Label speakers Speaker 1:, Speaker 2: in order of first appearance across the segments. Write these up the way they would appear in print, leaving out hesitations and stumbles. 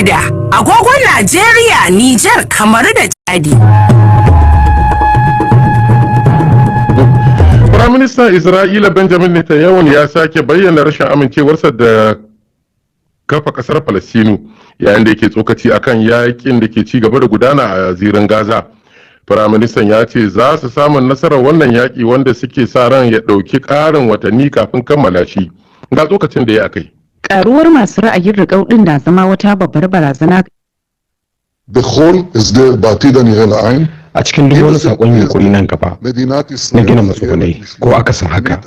Speaker 1: 6 agogon Najeriya, Nijar, Kamaru da Chadi.
Speaker 2: Firaministan Isra'ila Benjamin Netanyahu ya sake bayyana rashin amincewarsa da kafa kasar Falastinu, yayin da yake tsokaci akan yakin da ke ci gaba da gudana a zirin Gaza. Firaministan ya ce za su samun nasarar wannan yaki, wanda suke sa ran ya ɗauki ƙarin watanni kafin kammala shi. Ga tsokacin da ya akai.
Speaker 3: Karuwar masu ra'ayin riƙau ɗin na zama wata babbar barazana
Speaker 4: בכל הסדר בעתיד הנראה לעין,
Speaker 5: A cikin duk wani sakon yunkuri nan gaba na gina matsugunai ko akasin haka,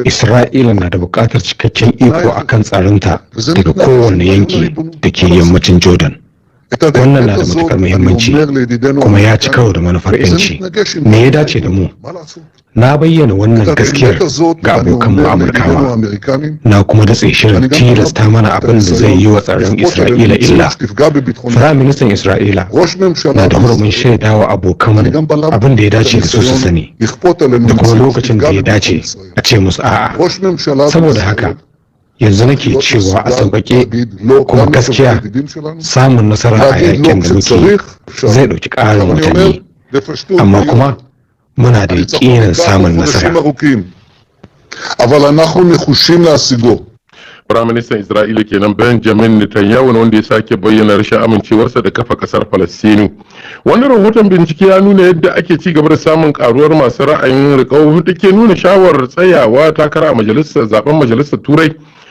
Speaker 5: Isra'ila na da buƙatar cikakken iko akan tsaronta daga kowane yanki da ke yammacin Jordan. Wannan na da matukar muhimmanci kuma ya ci karo da manufar 'yanci. Me ya dace da mu? Na bayyana wannan gaskiyar ga abokanmu Amurkawa, na kuma datse shirin tilasta mana abin da zai yi wa tsaron Isra'ila illa. Firaministan Isra'ila na da hurumin shaidawa abokanmu abin da ya dace da su su sani da kuma lokacin da ya dace a ce musu a'a. Saboda haka yanzu nake cewa a sauƙaƙe kuma gaskiya, samun nasara a yakin da muke zai ɗauki ƙarin watanni, amma kuma muna da yaƙinin samun nasara.
Speaker 4: אבל אנחנו נחושים להשיגו.
Speaker 2: Firaministan Isra'ila kenan, Benjamin Netanyahu, wanda ya sake bayyana rashin amincewarsa da kafa kasar Falastinu. Wani rahoton bincike ya nuna yadda ake ci gaba da samun karuwar masu ra'ayin riƙau da ke nuna shawarar tsayawa takara a majalisar zaben Majalisar Turai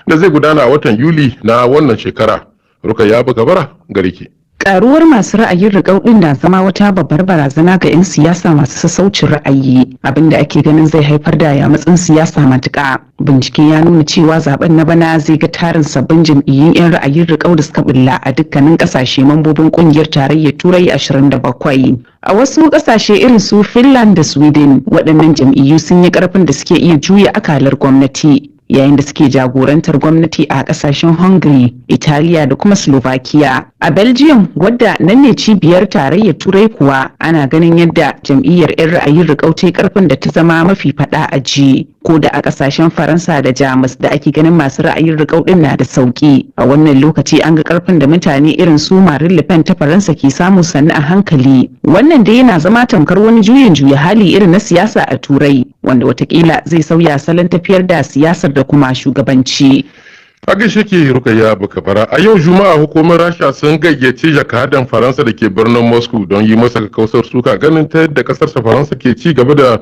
Speaker 2: da zai gudana a watan Yuli na wannan shekara. Rukayya Kabara, gare ki.
Speaker 3: Karuwar masu ra'ayin riƙau ɗin na zama wata babbar barazana ga 'yan siyasa masu sassaucin ra'ayi, abinda ake ganin zai haifar da yamutsin siyasa matuƙa. Bincike ya nuna cewa zaben na bana zai ga tarin sabbin jam'iyyun 'yan ra'ayin riƙau da suka bulla a dukkanin ƙasashe mambobin ƙungiyar Tarayyar Turai 27. A wasu ƙasashe irin su Finland da Sweden, waɗannan jam'iyyu sun yi ƙarfin da suke iya juya akalar gwamnati, yayin da suke jagorantar gwamnati a kasashen Hungary, Italiya da kuma Slovakia. A Belgium, wadda nan ne cibiyar Tarayyar Turai kuwa, ana ganin yadda jam'iyyar 'yan ra'ayin riƙau ta karfin da ta zama mafi faɗa a ji. Ko da a kasashen Faransa da Jamus da ake ganin masu ra'ayin riƙau din na da sauki, a wannan lokaci an ga karfin da mutane irin su Marine Le Pen ta Faransa ke samu sannu a hankali. Wannan dai yana zama tamkar wani juyin juya hali irin na siyasa a Turai, wanda watakila zai sauya salon tafiyar da siyasar da kuma shugabanci.
Speaker 2: A gaishe ke, Rukayya Kabara. A yau Juma'a hukumar Rasha sun gayyaci jakadan Faransa da ke birnin Moscow don yi masa kausar suka, ganin ta yadda kasarsa Faransa ke ci gaba da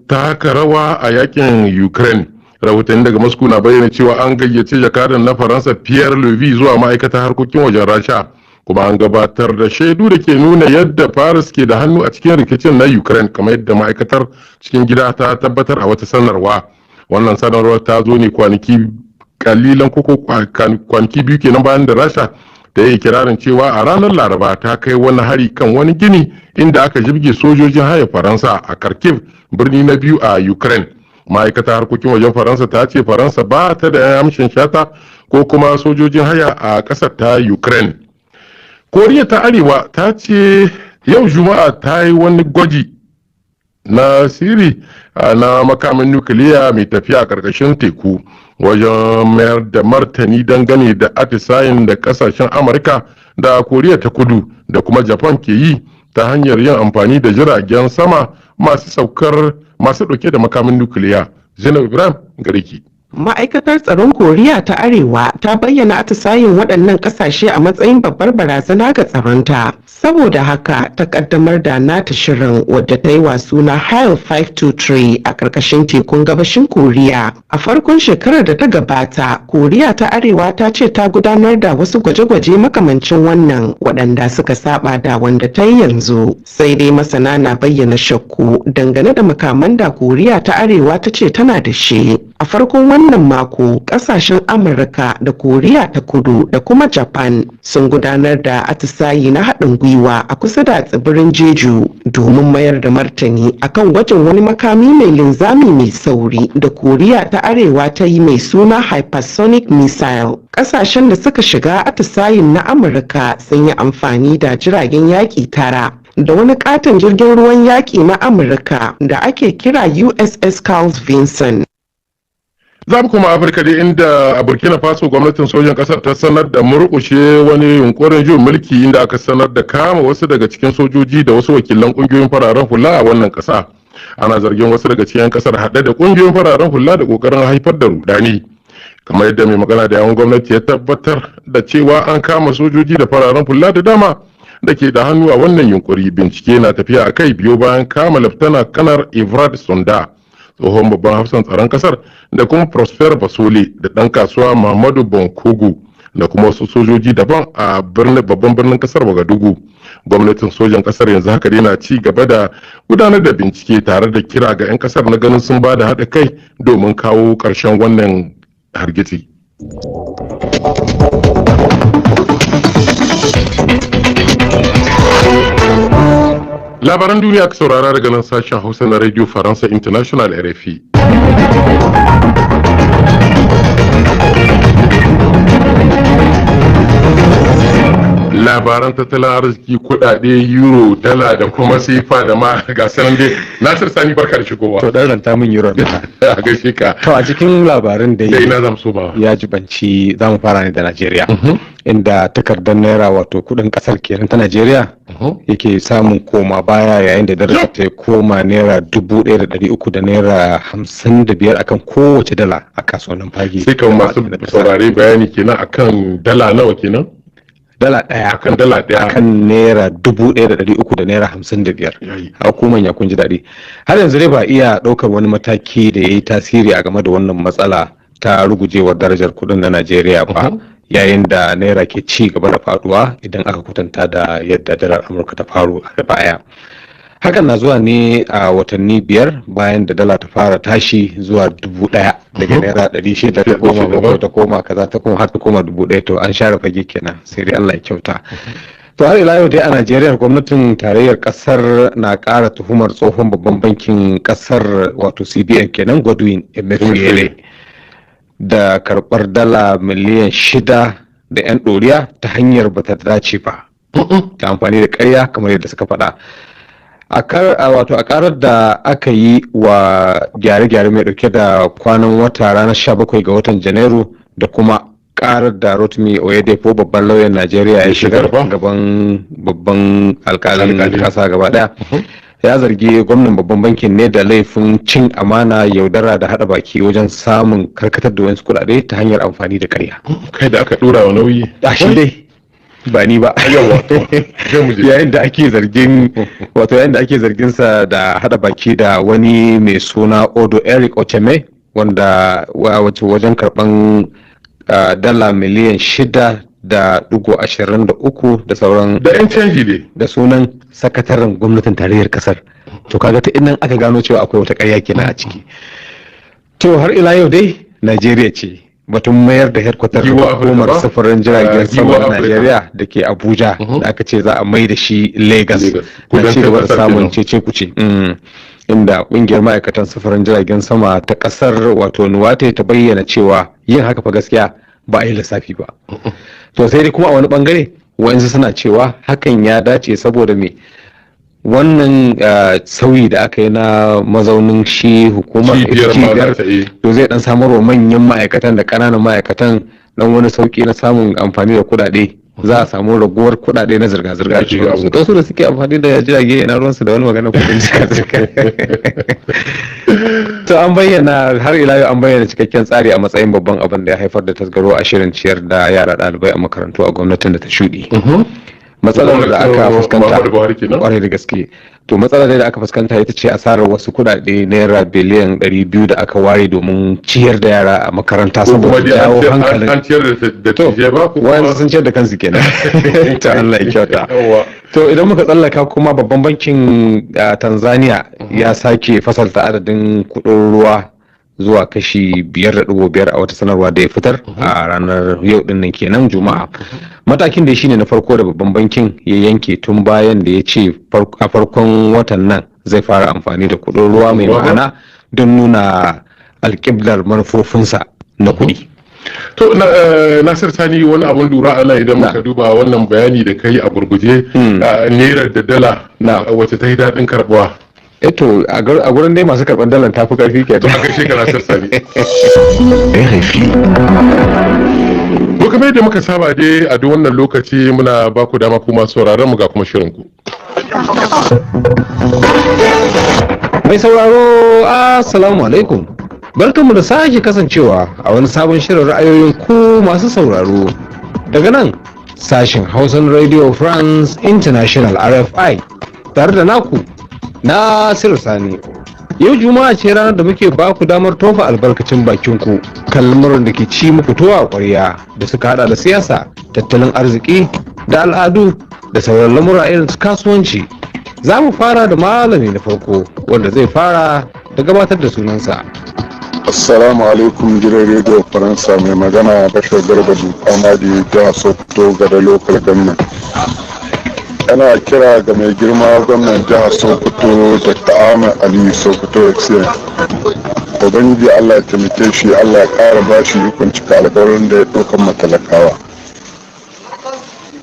Speaker 2: taka rawa a yakin Ukraine. Rahotanni daga Moscow na bayyana cewa an gayyaci jakadan na Faransa, Pierre Levy, zuwa ma'aikatar harkokin wajen Rasha, kuma an gabatar da shaidu da ke nuna yadda Paris ke da hannu a cikin rikicin na Ukraine, kamar yadda ma'aikatar cikin gida ta tabbatar a wata sanarwa. Wannan sanarwar ta zo ne kwanaki kalilan koko kwanaki 2 kenan bayan da Rasha ta yi kirarin cewa a ranar Laraba ta kai wani hari kan wani gini inda aka jibge sojojin haya Faransa a Kharkiv, birni na biyu a Ukraine. Ma'aikatar harkokin wajen Faransa ta ce Faransa ba ta da amshin shata ko kuma sojojin haya a ƙasar ta Ukraine. Koriya ta Arewa ta ce yau Juma'a ta yi wani gwaji na siri na makamin nukiliya mai tafiya a ƙarƙashin teku, wajen mayar da martani dangane da atisayen da kasashen Amurka da Koriya ta Kudu da kuma Japan ke yi ta hanyar yin amfani da jiragen sama masu saukar masu ɗauke da makamin nukiliya. Zainab Ibrahim, gare ki.
Speaker 6: Ma'aikatar tsaron Koriya ta Arewa ta bayyana atisayen waɗannan ƙasashe a matsayin babbar barazana ga tsaronta. Saboda haka ta ƙaddamar da nata shirin, wadda ta yi wa suna Haeil 523, a ƙarƙashin tekun gabashin Koriya. A farkon shekarar da ta gabata, Koriya ta Arewa ta ce ta gudanar da wasu gwaje-gwaje makamancin wannan, waɗanda suka saba da wanda ta yi yanzu. Sai dai masana na bayyana shakku dangane da makaman da Koriya ta Arewa ta ce tana da shi. A farkon wannan mako, kasashen Amurka da Koriya ta Kudu da kuma Japan sun gudanar da atisayi na haɗin gwiwa a kusa da tsibirin Jeju domin mayar da martani akan gwajin wani makami mai linzami mai sauri da Koriya ta Arewa ta yi mai suna hypersonic missile. Kasashen da suka shiga atisayin na Amurka sun yi amfani da jiragen yaƙi tara da wani katon jirgin ruwan yaƙi na Amurka da ake kira USS Carl Vinson.
Speaker 2: Za mu koma Afirka dai, inda a Burkina Faso gwamnatin sojan kasar ta sanar da murƙushe wani yunkurin juyin mulki, inda aka sanar da kama wasu daga cikin sojoji da wasu wakilan kungiyoyin fararen hula a wannan kasa. Ana zargin wasu daga cikin kasar haɗe da kungiyoyin fararen hula da kokarin haifar da rudani. Kamar yadda mai magana da yawun gwamnati ya tabbatar da cewa an kama sojoji da fararen hula da dama da ke da hannu a wannan yunkuri. Bincike na tafiya a kai biyo bayan kama Laftana Kanar Evrard Sonda, tsohon babban hafsan tsaron kasar, da kuma Prosper Basole da dan kasuwa Muhammadu Bonkogo da kuma wasu sojoji daban a birnin babban birnin kasar Wagadugu. Gwamnatin sojan kasar yanzu haka dai na ci gaba da gudanar da bincike tare da kira ga 'yan kasar na ganin sun ba da haɗa kai domin kawo ƙarshen wannan hargitsi. Labaran duniya aka saurara daga nan sashen Hausa na Radio Faransa International, RFI. Labaran tattalin arziki, kudade, euro, dala da kuma sifa da ma ga sanan dai. Nasir Sani, barka da shigowa.
Speaker 5: To, dan ranta min euro na.
Speaker 2: A gaishe ka.
Speaker 5: To, a cikin labarin da
Speaker 2: Da ina zamu so ba?
Speaker 5: Ya jibanci, za mu fara ne da Najeriya, inda takardar naira, wato kudin kasar kenan ta Najeriya, yake samun koma baya yayin da darajar ta koma ₦1,300 da ₦55 akan kowace dala a kasuwannin fage.
Speaker 2: Sai kan masu saurare bayani kenan, akan dala nawa kenan?
Speaker 5: Dala ɗaya.
Speaker 2: Akan dala ɗaya.
Speaker 5: Akan ₦1,300 da ₦55.
Speaker 2: Yayi.
Speaker 5: Hukuman ya kun ji daɗi. Har yanzu dai ba iya ɗaukar wani mataki da ya yi tasiri a game da wannan matsala ta rugujewar darajar kuɗin na Najeriya ba, yayin da naira ke ci gaba da faduwa idan aka kwatanta da yadda dalar Amurka ta faru a baya. Hakan na zuwa ne a watanni 5 bayan da dala ta fara tashi zuwa 1,000 daga ₦600, ta koma 7, ta koma kaza, ta koma har ta koma 1,000. To, an share fage kenan, sai dai Allah ya kyauta. To, har ila yau dai a Najeriya, gwamnatin tarayyar kasar na ƙara tuhumar tsohon babban bankin kasar, wato CBN kenan, Godwin Emefiele, da karɓar dala miliyan 6 da 'yan ɗoriya ta hanyar bata dace ba, ta amfani da ƙarya, kamar yadda suka faɗa. A wato a karar da aka yi wa gyare-gyare mai dauke da kwanan wata ranar 17 ga watan Janairu, da kuma karar da Rotimi Oyedepo, babban lauyan Najeriya, ya shigar
Speaker 2: ba?
Speaker 5: gaban babban alkalin
Speaker 2: Alkali.
Speaker 5: kasa gaba daya, ya zargi gwamnan babban bankin ne da laifin cin amana, yaudara da hada baki wajen samun karkatar da wasu kudade ta hanyar amfani da karya.
Speaker 2: Kai da aka dora wa nauyi.
Speaker 5: A shi dai ba ni ba.
Speaker 2: Yawa, to sai mu je.
Speaker 5: Yayin da ake zargin, wato yayin da ake zargin sa da hada baki da wani mai suna Odo Eric Ocheme, wanda wato wajen karban dala miliyan 6.23 da sauran
Speaker 2: da yan canji ne
Speaker 5: da sunan sakataren gwamnatin tarayyar kasar. To, kaga ta innan aka gano cewa akwai wata ƙarya kenan a ciki. To, har ila yau dai Najeriya ce, batun mayar da headquarter
Speaker 2: Giwa Afirka
Speaker 5: hukumar
Speaker 2: ba?
Speaker 5: sufurin jiragen sama
Speaker 2: Giwa
Speaker 5: na
Speaker 2: Afirka.
Speaker 5: Najeriya da ke Abuja da aka ce za a mai da shi Lagos
Speaker 2: Lagos.
Speaker 5: na ci
Speaker 2: Kudancin
Speaker 5: gaba da
Speaker 2: kasar
Speaker 5: samun
Speaker 2: kenan.
Speaker 5: cece kuce, inda kungiyar ma'aikatan sufurin jiragen sama ta kasar, wato Nuwate, ta bayyana cewa yin haka fa gaskiya ba a yi lissafi ba. To, sai dai kuma a wani bangare wa'insu suna cewa hakan ya dace, saboda me? Wannan sauyi da aka yi na mazaunin shi hukumar
Speaker 2: Cibiyar ma
Speaker 5: cibiyar,
Speaker 2: za ta yi.
Speaker 5: To, zai dan samar wa manyan ma'aikatan da ƙananan ma'aikatan dan wani sauki na samun amfani da kuɗaɗe, za a samu raguwar kuɗaɗe na zirga-zirga.
Speaker 2: Ya shiga abu.
Speaker 5: To, su da suke amfani da jirage, ina ruwansu da wani magana kuɗin zirga-zirga? To, an bayyana, har ila yau an bayyana cikakken tsari a matsayin babban abin da ya haifar da tasgaro a shirin ciyar da yara ɗalibai a makarantu a gwamnatin da ta shuɗe. Matsalar da aka fuskanta
Speaker 2: Muhammadu Buhari kenan?
Speaker 5: Kwarai da gaske. To, matsalar da aka fuskanta ita ce asarar wasu kuɗaɗe ₦200 billion da aka ware domin ciyar da yara a makaranta
Speaker 2: Ko kuma
Speaker 5: saboda
Speaker 2: dai an
Speaker 5: jawo
Speaker 2: ciyar-
Speaker 5: hankalin
Speaker 2: an ciyar da
Speaker 5: To,
Speaker 2: dattijai ba ko kuma
Speaker 5: wayansu sun ciyar da kansu kenan. To, Allah ya kyauta.
Speaker 2: Yawwa.
Speaker 5: To, idan muka tsallaka kuma, babban bankin Tanzania ya sake fasalta adadin kudin ruwa zuwa kashi 5.5 a wata sanarwa da ya fitar a ranar yau din nan kenan, Juma'a. Matakin da shine na farko da babban bankin ya yanke tun bayan da ya ce a farkon watan nan zai fara amfani da kudin ruwa mai
Speaker 2: Ruwa ba?
Speaker 5: ma'ana don nuna alƙiblar manufofinsa na kuɗi.
Speaker 2: To, Nasir Sani, wani abun lura ana idan
Speaker 5: Na.
Speaker 2: muka duba wannan bayani da kai a gurguje, naira da dala,
Speaker 5: Na.
Speaker 2: wacce ta yi daɗin karɓuwa?
Speaker 5: Eto a gurin dai masu karɓar dalar tafi karfi ke.
Speaker 2: To a gaishe ka, Nasir Sani.
Speaker 7: RFI.
Speaker 2: To, kamar yadda muka saba dai a duk wannan lokaci, muna ba ku dama kuma sauraron mu, ga kuma shirin ku.
Speaker 5: Mai sauraro, Assalamu alaikum. Barkanmu da sake kasancewa a wani sabon shirin ra'ayoyin ku masu sauraro. Daga nan sashen Hausan Radio France International, RFI, tare da naku Nasiru Sani. Yau Juma'a ce ranar da muke ba ku damar tofa albarkacin bakin ku kan lamuran da ke ci muku tuwo a ƙwarya, da suka hada da siyasa, tattalin arziki da al'adu da sauran lamura irin su kasuwanci. Za mu fara da malami na farko, wanda zai fara da gabatar da sunansa.
Speaker 4: Assalamu alaikum, gidan rediyo Faransa. Mai magana Bashir Garba Dukamadi, jihar Sokoto, Gada Local Government. Ana kira ga mai girma gwamnan jihar Sokoto, Dr. Ahmed Aliyu Sokoto XN. Ubangiji Allah ya taimake shi, Allah ya kara ba shi ikon cika alkawarin da ya ɗaukan matalakawa.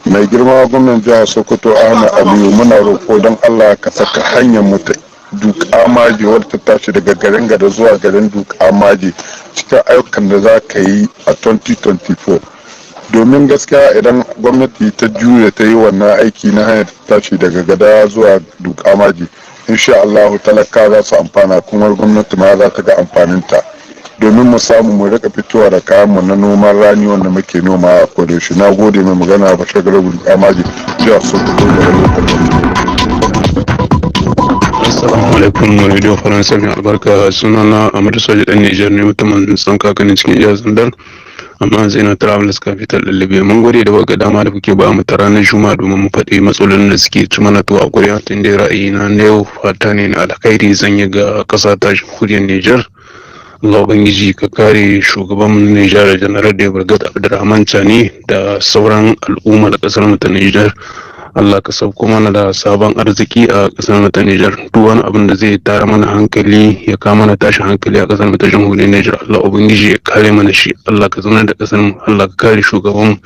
Speaker 4: Mai girma gwamnan jihar Sokoto Ahmed Aliyu, muna roƙo don Allah ka saka hanyar mu ta Duka Maji, wadda ta tashi daga garin Gada zuwa garin Duka Maji, cikin ayyukan da za ka yi a 2024, domin gaskiya idan gwamnati ta juya ta yi wannan aiki na hanyar ta tashi daga Gada zuwa Duka Maji, insha Allah talaka za su amfana, kuma gwamnati ma za ta ga amfaninta, domin mu samu mu rika fitowa da kayan mu na noman rani wanda muke noma a kodayaushe. Na gode. Mai magana Bashir Garba Duka Maji, jihar Sokoto, da lokacin.
Speaker 8: Assalamu alaikum, Radio Faransa mai albarka. Sunana Amadu Soja, dan Nijar ne, mutumin son kakanni cikin iya Zandar. Amma yanzu ina Travelers Capital ɗin Libya. Mun gode da baka dama da kuke ba mu ta ranar Juma'a domin mu faɗi matsalolin da suke ci mana tuwo a ƙwarya. Tun dai ra'ayina na yau, fata ne na alkhairi zan yi ga ƙasa ta Jamhuriyar Nijar. Allah Ubangiji ka kare shugaban Nijar, Janar da Brigade Abdurrahman Chani, da sauran al'ummar ƙasar mu ta Nijar. Allah ka sauko mana da sabon arziki a ƙasar mu ta Nijar. Duk wani abin da zai tara mana hankali, ya kawo mana tashin hankali a ƙasar mu ta Jamhuriyar Nijar, Allah Ubangiji ya kare mana shi. Allah ka zauna da ƙasar mu, Allah ka kare shugaban mu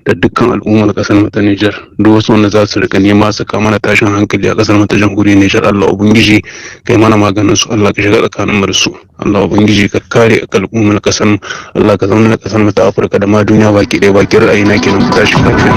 Speaker 8: da dukkan al'ummar ƙasar mu ta Nijar. Duk wasu wanda za su rika nema su kawo mana tashin hankali a ƙasar mu ta Jamhuriyar Nijar, Allah Ubangiji kai mana maganin su, Allah ka shiga tsakanin mu da su. Allah Ubangiji ka kare al'ummar ƙasar mu, Allah ka zauna da ƙasar mu ta Afirka da ma duniya baki ɗaya. Baki ra'ayina kenan, ku tashi lafiya.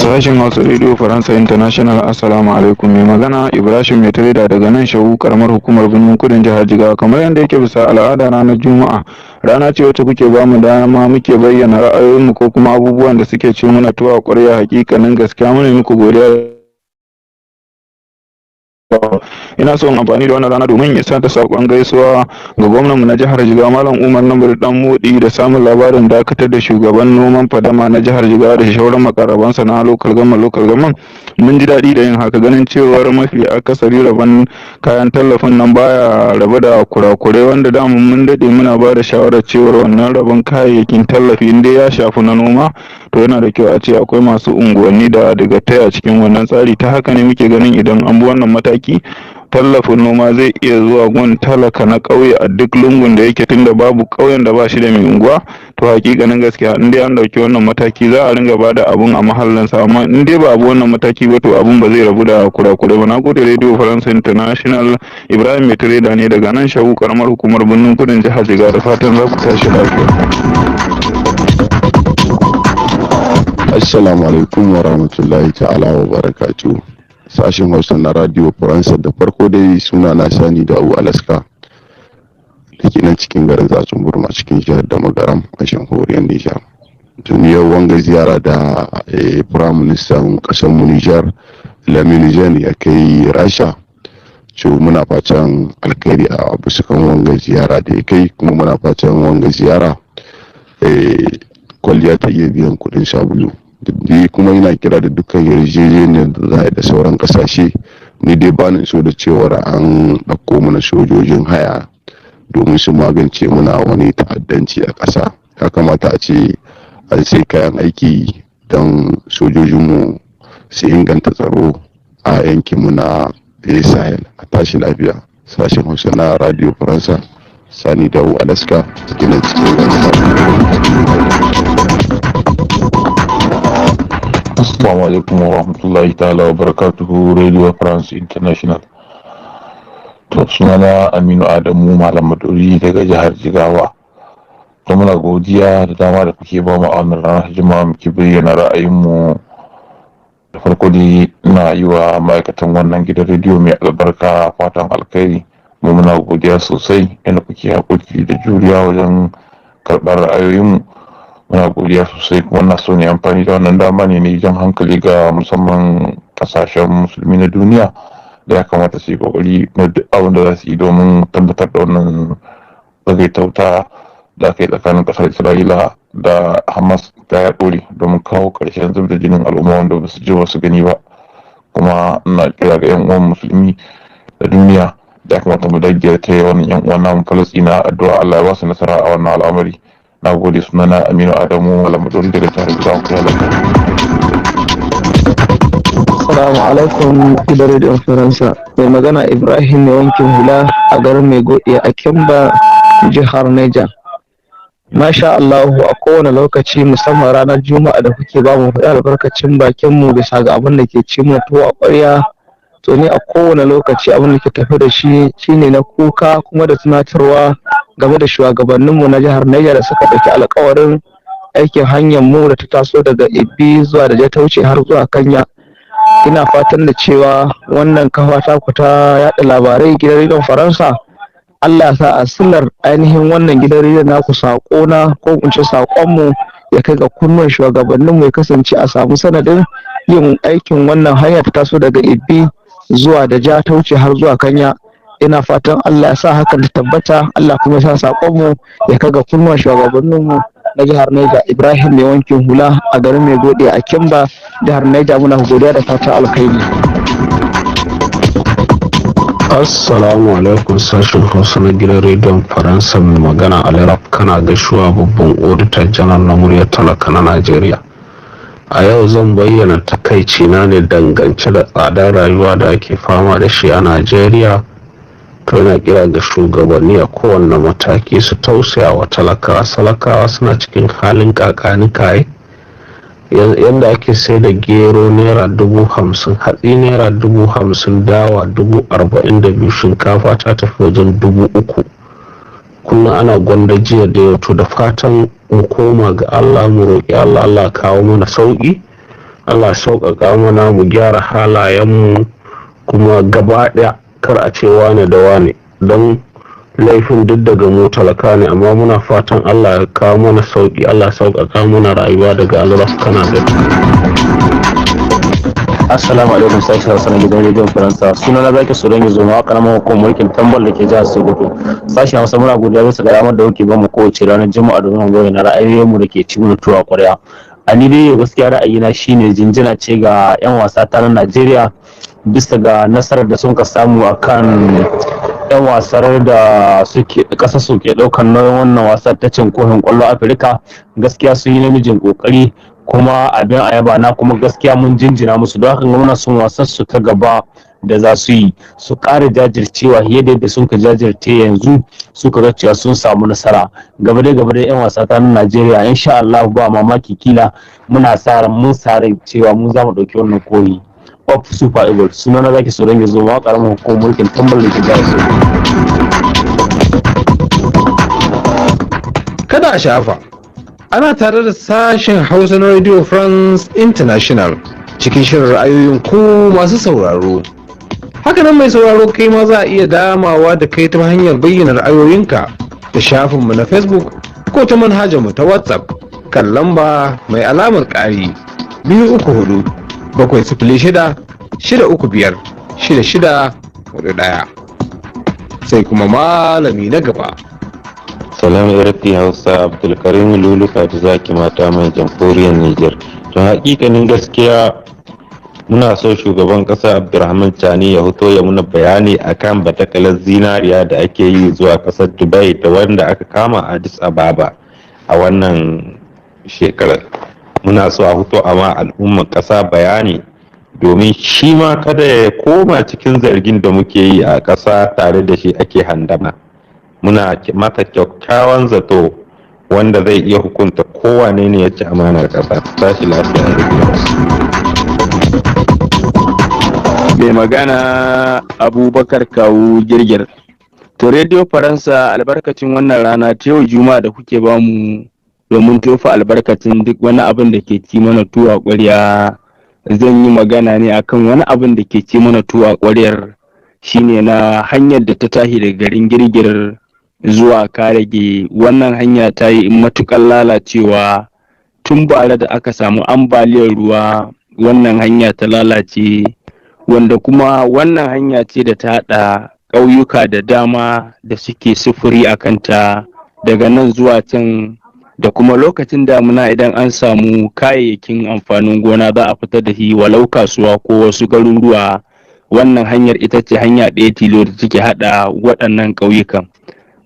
Speaker 9: Sashen Hausa Radio Faransa International, Assalamu alaikum. Mai magana Ibrahim Mai Trader daga nan Shawu, karamar hukumar Birnin Kudin, jihar Jigawa. Kamar yadda yake bisa al'ada, ranar Juma'a rana ce wacce kuke ba mu dama muke bayyana ra'ayoyinmu ko kuma abubuwan da suke ci muna tuwa ƙwarya. Hakikanin gaskiya muna muku godiya. Ina son amfani da wannan rana domin isar da sakon gaisuwa ga gwamnanmu na jihar Jigawa, Malam Umar Nambar Dan Modi, da samun labarin dakatar da shugaban noman fadama na jihar Jigawa da shauran makarabansa na local government local government. Mun ji daɗi da yin haka, ganin cewar mafi akasari rabon kayan tallafin nan baya rabu da kurakurai, wanda dama mun daɗe muna ba da shawarar cewar wannan rabon kayayyakin tallafi, in dai ya shafi na noma, to yana da kyau a ce akwai masu unguwanni da dagatai a cikin wannan tsari. Ta haka ne muke ganin idan an bi wannan mataki, tallafin noma zai iya zuwa gun talaka na ƙauye a duk lungun da yake, tunda babu ƙauyen da ba shi da mai unguwa. To, hakikanin gaskiya, in dai an ɗauki wannan mataki, za a ringa bada abun a mahallinsa, amma in dai ba abu wannan mataki ba, to abun ba zai rabu da kurakurai ba. Nagode, Radio Faransa International. Ibrahim Mai Tireda ne daga nan Shawu, karamar hukumar Birnin Kudin, jihar Jigawa. Da fatan za ku tashi lafiya.
Speaker 10: Assalamu alaikum wa rahmatullahi ta'ala wa barakatuh. Sashen Hausa na Radio Faransa, da farko dai suna na Sani da Alaska da ke nan cikin garin Zatsun Burma, cikin jihar da Magaram a jamhuriyar Nijar. Duniyar wanga ziyara da Prime Minister kasar mu Nijar, Lamine Jan, ya kai Rasha. So muna fatan alkhairi a bisa kan wanga ziyara da ya kai, kuma muna fatan wanga ziyara kwalliya ta iya biyan kuɗin sabulu. Ni kuma yana kira da dukkan yarjejeniyar da za a yi da sauran kasashe, ni dai ba ni so da cewar an ɗauko mana sojojin haya domin su magance muna wani ta'addanci a ƙasa. Ya kamata a ce an sai kayan aiki don sojojinmu su inganta tsaro a yankinmu na Sahel. A tashi lafiya, sashen Hausa na Radio Faransa. Sani Dawo Alaska cikin cikin.
Speaker 11: Assalamu alaikum wa rahmatullahi ta'ala wa barakatuhu, Radio France International. To, sunana Aminu Adamu Malam Maduri daga jihar Jigawa. To, muna godiya da dama da kuke ba mu a wannan ranar Juma'a muke bayyana ra'ayinmu. Da farko dai ina yi wa ma'aikatan wannan gidan rediyo mai albarka fatan alkhairi. Mu muna godiya sosai inda kuke haƙuri da juriya wajen karɓar ra'ayoyinmu. Muna godiya sosai, kuma na so ne amfani da wannan dama ne jan hankali ga musamman kasashen musulmi na duniya da ya kamata su yi kokari na duk abin da za su yi domin tabbatar da wannan tsagaita wuta da aka yi tsakanin kasar Isra'ila da Hamas ta ya dore, domin kawo ƙarshen zub da jinin al'umma wanda ba su ji ba su gani ba. Kuma ina kira ga yan uwan musulmi da duniya da ya kamata mu dage ta yi wannan yan uwan namu Falasɗina addu'a, Allah ya ba su nasara a wannan al'amari. Na gode, sunana Aminu Adamu Alamadori daga jihar Jigawa, ku
Speaker 12: Assalamu alaikum, gidan rediyon Faransa. Mai magana Ibrahim mai wankin hula a garin Mai Godiya a Kimba, jihar Niger. Masha Allahu, a kowane lokaci, musamman ranar Juma'a da kuke ba mu faɗi albarkacin bakin mu bisa ga abin da ke ci mu tuwo a ƙwarya. To, ni a kowane lokaci abin da ke tafi da shi shine na kuka kuma da tunatarwa game da shugabanninmu na jihar Niger da suka ɗauki alkawarin aikin hanyar mu da ta taso daga Ibi zuwa da ta wuce har zuwa Kanya. Ina fatan da cewa wannan kafa ta ku ta yaɗa labarai, gidan rediyon Faransa, Allah sa a silar ainihin wannan gidan rediyon naku saƙo na ko in ce saƙonmu ya kai ga kunnuwan shugabanninmu, ya kasance a samu sanadin yin aikin wannan hanya ta taso daga Ibi zuwa da ja ta wuce har zuwa Kanya. Ina fatan Allah ya sa hakan ta tabbata, Allah kuma ya sa saƙonmu ya kai ga kunnuwan shugabanninmu na jihar Niger. Ibrahim mai wankin hula a garin Mai Gode a Kimba, jihar Niger, muna godiya da fatan alkhairi.
Speaker 13: Assalamu alaikum, sashen Hausa na gidan rediyon Faransa. Mai magana Alirab kana gashuwa, babban odita janar na Muryar Talaka na Najeriya. A yau zan bayyana takaici na ne dangance da tsadar rayuwa da ake fama da shi a Najeriya. To, yana kira ga shugabanni a kowane mataki su tausaya wa talakawa. Talakawa suna cikin halin kakanikaye. Yadda ake sai da gero ₦50,000, hatsi ₦50,000, dawa 42,000, shinkafa ta tafi wajen 3,000. Kullum ana gwanda jiya da yau. To, da fatan mu koma ga Allah, mu roƙi Allah, Allah kawo mana sauƙi, Allah sauƙaƙa mana, mu gyara halayenmu kuma gaba ɗaya, kar a ce wane da wane, don laifin duk daga mu talaka ne. Amma muna fatan Allah ya kawo mana sauki, Allah sauƙaƙa mana rayuwa. Daga Alraf kana da
Speaker 14: Assalamu alaikum, sashen Hausa na gidan rediyon Faransa. Suna na Zaki Soron Yanzu ma karamar hukumar mulkin Tambal da ke jihar Sokoto. Sashen Hausa, muna godiya bisa ga damar da kuke bamu kowace ranar Juma'a domin mu bayyana ra'ayoyinmu da ke ci mana tuwa ƙwarya. A ni dai gaskiya ra'ayina shine jinjina ce ga 'yan wasa ta Najeriya bisa ga nasarar da sun ka samu akan 'yan wasar da suke ƙasa suke ɗaukar nauyin wannan wasar ta cin kofin ƙwallo Afirka. Gaskiya sun yi namijin ƙoƙari kuma abin a yaba na, kuma gaskiya mun jinjina musu. Don haka muna son wasan su ta gaba da za su yi su ƙara jajircewa fiye da yadda sun ka jajirce yanzu, suka ga cewa sun samu nasara. Gaba dai gaba dai 'yan wasa ta Najeriya, insha Allah ba mamaki kila muna sa ran mun sa ran cewa mun za mu ɗauki wannan koyi of Super Eagles. Sunana Zaki Soron ya zo ma karamin hukumar mulkin Tambal da ke jihar.
Speaker 5: Kada a shafa, ana tare da sashen Hausa na Radio France International cikin shirin ra'ayoyin ku masu sauraro. Hakanan mai sauraro, kai ma za a iya damawa da kai ta hanyar bayyana ra'ayoyinka da shafinmu na Facebook ko ta manhajarmu ta WhatsApp kan lamba mai alamar ƙari 234 706 635 6641. Sai kuma malami na gaba.
Speaker 15: Salam RFI Hausa, Abdulkarim Luluka da Zaki Mata mai jamhuriyar Niger. To, hakikanin gaskiya muna so shugaban kasa Abdulrahman Chani ya fito ya muna bayani akan batakalar zinariya da ake yi zuwa kasar Dubai da wanda aka kama a Addis Ababa a wannan shekarar. Muna so a fito amma al'ummar kasa bayani, domin shi ma kada ya koma cikin zargin da muke yi a ƙasa tare da shi ake handama. Muna mata kyakkyawan zato. Wanda zai iya hukunta kowane ne ya ci amanar ƙasa. Tashi lafiya a.
Speaker 16: Mai magana Abubakar Kawu Girgir. To, Radio Faransa, albarkacin wannan rana ta yau Juma'a da kuke bamu domin tofa albarkacin duk wani abin da ke ci mana tuwa ƙwarya, zan yi magana ne akan wani abin da ke ci mana tuwa ƙwaryar, shine na hanyar da ta tashi daga garin Girgir zuwa Karage. Wannan hanya ta yi matuƙar lalacewa tun bara da aka samu ambaliyar ruwa, wannan hanya ta lalace, wanda kuma wannan hanya ce da ta haɗa ƙauyuka da dama da suke sufuri a kanta daga nan zuwa can. Da kuma lokacin damuna, idan an samu kayayyakin amfanin gona za a fitar da shi, walau kasuwa ko wasu garuruwa, wannan hanyar ita ce hanya ɗaya tilo da take haɗa waɗannan ƙauyukan.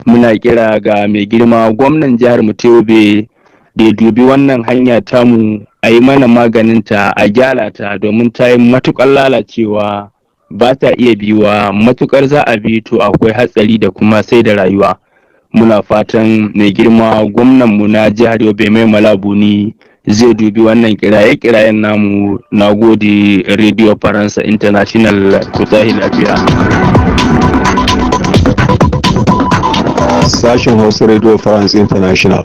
Speaker 16: Muna kira ga mai girma gwamnan jihar mu Yobe da ya dubi wannan hanya tamu, a yi mana maganinta, a gyara ta, domin ta yi matuƙar lalacewa, ba ta iya biyuwa. Matuƙar za a bi to akwai hatsari da kuma sai da rayuwa. Muna fatan mai girma gwamnanmu na jihar Yobe, Mai Mala Buni, zai dubi wannan kiraye-kirayen namu. Na gode, Radio Faransa International, ku tahi lafiya.
Speaker 17: Sashen Hausa, Radio France International,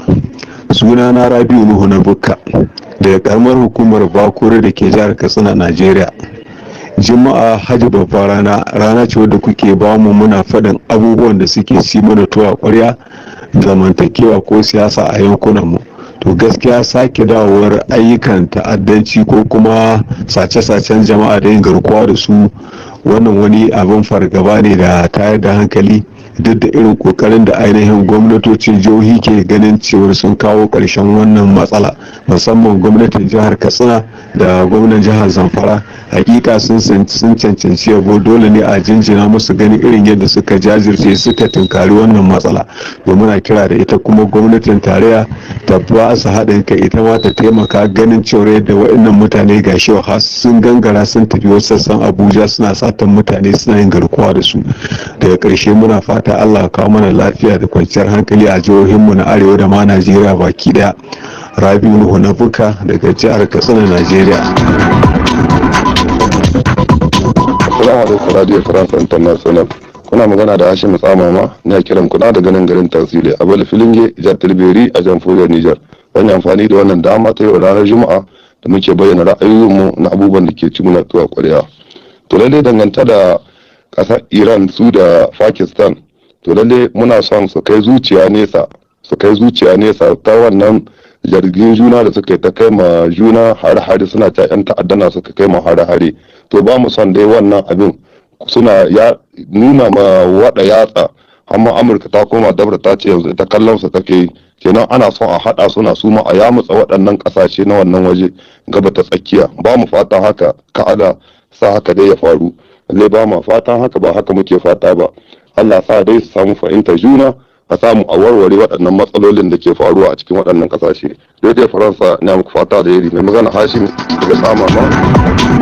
Speaker 17: suna na Rabiu Nuhu na Bukka daga karamar hukumar Bakure da ke jihar Katsina, Najeriya. Juma'a hajji babbar rana, rana ce wadda kuke ba mu muna faɗin abubuwan da suke ci mana tuwa ƙwarya, zamantakewa ko siyasa a yankunanmu. To gaskiya, sake dawowar ayyukan ta'addanci ko kuma sace-sacen jama'a da yin garkuwa da su, wannan wani abin fargaba ne da tayar da hankali, duk da irin kokarin da ainihin gwamnatocin jihohi ke ganin cewar sun kawo ƙarshen wannan matsala, musamman gwamnatin jihar Katsina da gwamnan jihar Zamfara. Hakika sun cancanci yabo, dole ne a jinjina musu ganin irin yadda suka jajirce suka tunkari wannan matsala. Domin a kira da ita kuma gwamnatin tarayya ta ba su haɗin kai, ita ma ta taimaka ganin cewar yadda waɗannan mutane ga shi har sun gangara sun tafi wasu sassan Abuja, suna satan mutane, suna yin garkuwa da su. Daga ƙarshe, muna fata Allah kawo mana lafiya da kwanciyar hankali a jihohinmu na arewa da ma Najeriya baki daya. Rabiu Nuhu na Buka daga jihar Katsina, Najeriya.
Speaker 18: Assalamu alaikum, Radio France International. Kuna magana da Hashim Tsamama, na kiran kuna daga nan garin Tasiri a Bala Filinge, jihar Tilberi a jamhuriyar Nijar. Zan yi amfani da wannan dama ta yau ranar Juma'a da muke bayyana ra'ayoyinmu na abubuwan da ke ci muna tuwa ƙwarya. To lallai, danganta da ƙasar Iran su da Pakistan, to lalle muna son su kai zuciya nesa, su kai zuciya nesa ta wannan zargin juna da suka yi ta kai ma juna hare-hare, suna ta 'yan ta'addana suka kai ma hare-hare. To ba mu son dai wannan abin suna ya nuna ma wada yatsa, amma Amurka ta koma dabra ta ce yanzu ita kallon su take yi. Kenan ana son a hada suna su ma a yamutsa waɗannan ƙasashe na wannan waje gaba ta tsakiya. Ba mu fatan haka, ka'ada sa haka dai ya faru. Lallai ba mu fatan haka, ba haka muke fata ba. Allah sa dai su samu fahimtar juna, a samu a warware waɗannan matsalolin da ke faruwa a cikin waɗannan ƙasashe. Daidai Faransa, na muku fata da yari. Mai magana Hashim daga Samama.